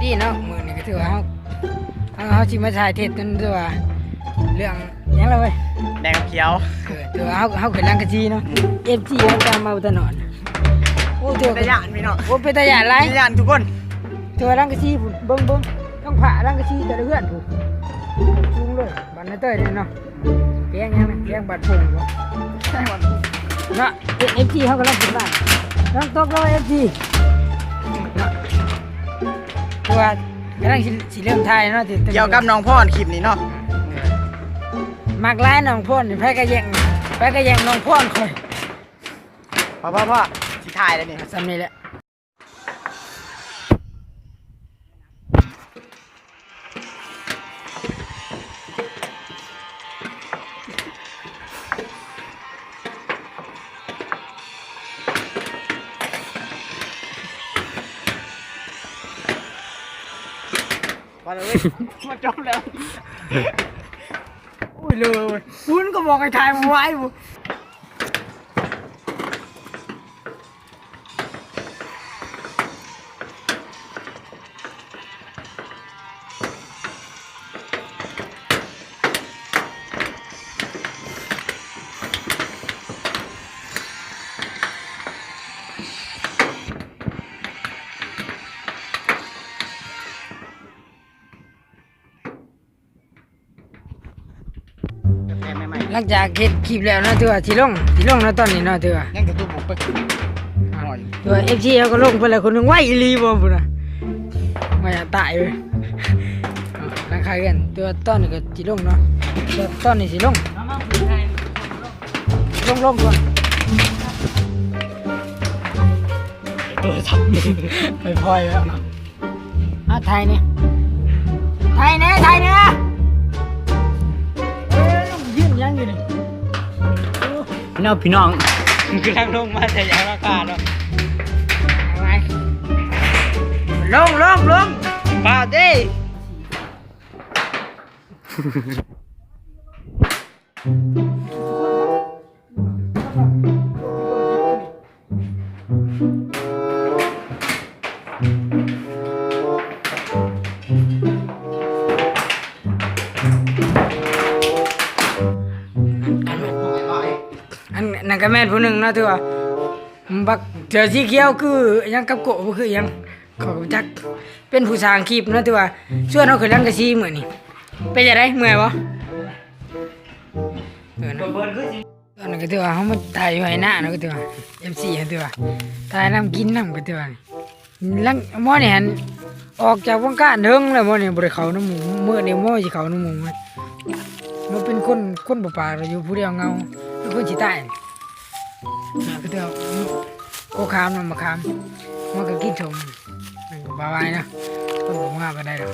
ນີ້ເນາະ ມື້ນີ້ກໍຖືວ່າເຮົາ ເຮົາ ເຮົາຊິມາຖ່າຍເທດກັນ ຄືວ່າເລື່ອງຫຍັງລະເວີຍ ແດງກັບຂຽວ ເອີ ຖືວ່າເຮົາ ເຮົາຂຶ້ນຫຼັງກະຊີເນາະ ອືມ ເອັຟຊີເຮົາຕາມມາຕະຫຼອດ ໂອ້ ຖືວ່າ ເປັນຕາຢ້ານພີ່ນ້ອງ ໂອ້ ເປັນຕາຢ້ານຫຼາຍ ເປັນຕາຢ້ານທຸກຄົນ ຖືວ່າຫຼັງກະຊີພຸ້ນ ເບິ່ງ ເບິ່ງ ຕ້ອງຜ່າຫຼັງກະຊີແຕ່ລະເຮືອນພຸ້ນ ສູງເລີຍ ບ້ານນາເຕີຍນີ້ເນາະ ແຂວງຫຍັງນະ ແຂວງບ້ານໂປ່ງບໍ ເນາະ ເອັຟຊີເຮົາກຳລັງຂຶ້ນບ້ານ ລອງຕົກແລ້ວ ເອັຟຊີ ເນາະ ຄືວ່າກຳລັງຊິ ຊິເລີ່ມຖ່າຍເນາະ ທີ່ ກ່ຽວກັບນ້ອງພອນ ຄລິບນີ້ເນາະ ມັກຫຼາຍນ້ອງພອນນີ້ ໃຜກໍແຍ່ງ ໃຜກໍແຍ່ງນ້ອງພອນຂ້ອຍ ພໍໆໆ ຊິຖ່າຍແລ້ວນີ້ ສ່ຳນີ້ແຫຼະ. ມາເລີຍ ມາຈອບແລ້ວ ໂອ້ຍ ເລີຍ ຄຸນກໍບອກໃຫ້ຖ່າຍບໍ່ໄຫວ. ຫຼັງຈາກເຮັດຄລິບແລ້ວເນາະ ຖືວ່າຊິລົງ ຊິລົງເນາະ ຕອນນີ້ເນາະ ຖືວ່າ ຍັງແຕ່ຕົວບຸກໄປຂຶ້ນ ອ່າ ໜ້ອຍ ຖືວ່າເອັຟຊີເຮົາກໍລົງໄປແລ້ວຄົນໜຶ່ງ ໄວອີ່ຫຼີບໍ່ພຸ້ນນະ ໄວຕາຍເວີຍ ຫຼັງຄາເຮືອນ ແຕ່ວ່າຕອນນີ້ກໍຊິລົງເນາະ ແຕ່ຕອນນີ້ຊິລົງ ລົງ ລົງກ່ອນ ໂທລະສັບໄປພອຍແລ້ວ. ອ່ະ ຖ່າຍແດ່ ຖ່າຍແດ່ ຖ່າຍແດ່ ເອີຍ ຢືນຫຍັງຢູ່ນີ້ ເນາະ ພີ່ນ້ອງ ມັນກຳລັງລົງມາແຕ່ຢາງລາຄາເນາະ ລົງ ລົງ ລົງ ຟ້າວເດ້. ອັນນັ້ນກໍແມ່ນຜູ້ໜຶ່ງເນາະ ຖືວ່າບັກເສື້ອສີຂຽວຄືຫຍັງ ກັບໂກະບໍ່ຄືຫຍັງ ຂ້ອຍກໍບໍ່ຈັກ ເປັນຜູ້ສ້າງຄລິບເນາະ ຖືວ່າຊວນເຮົາຂຶ້ນຫຼັງກະຊີມື້ນີ້ ເປັນຈັ່ງໃດ ເມື່ອຍບໍ່? ເອີເນາະ ຕອນນັ້ນກໍຖືວ່າເຮົາມາຖ່າຍຢູ່ໄຮ່ນາເນາະ ກໍຖືວ່າເອັຟຊີກໍຖືວ່າຖ່າຍນຳກິນນຳ ກໍຖືວ່າຫຼັງໝໍນີ້ຫັ້ນ ອອກຈາກວງການເຖິງແລ້ວ ໝໍນີ້ບໍ່ໄດ້ເຂົ້ານຳໝູ່ ມື້ນີ້ໝໍຊິເຂົ້ານຳໝູ່ ມາເປັນຄົນ ຄົນບໍ່ປາກ ຢູ່ຜູ້ດຽວເຫງົາ ຄືຄົນຊິຕາຍ ກໍຖືວ່າໂຄຄາມນຳມະຂາມ ໝໍກໍກິນສົ້ມ ມັນກໍບໍ່ວາຍເນາະ ຄົນບໍ່ງາມປານໃດດອກ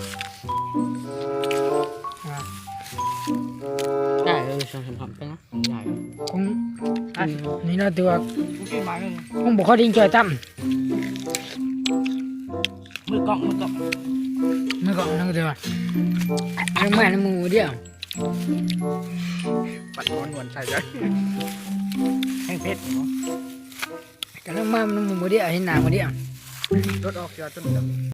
ໄດ້ເລີຍ ສອງສາມຄຳໄປນະ ໄດ້ ຄົງ ອັນນີ້ເນາະ ຖືວ່າຄົງບໍ່ຄ່ອຍໄດ້ກິນຈ້ອຍຕຳ ມືກ້ອງ ມືກ້ອງ ມືກ້ອງນັ້ນກໍຖືວ່າ ເອົາມານຳໝູ່ດຽວ ປັດໝໍນວນໃສ່ເລີຍ ແຮງເຜັດເນາະ ກຳລັງມານຳໝູ່ດຽວ ເຫັນໜ້າໝູ່ດຽວ ລົດອອກເສື້ອຕົນ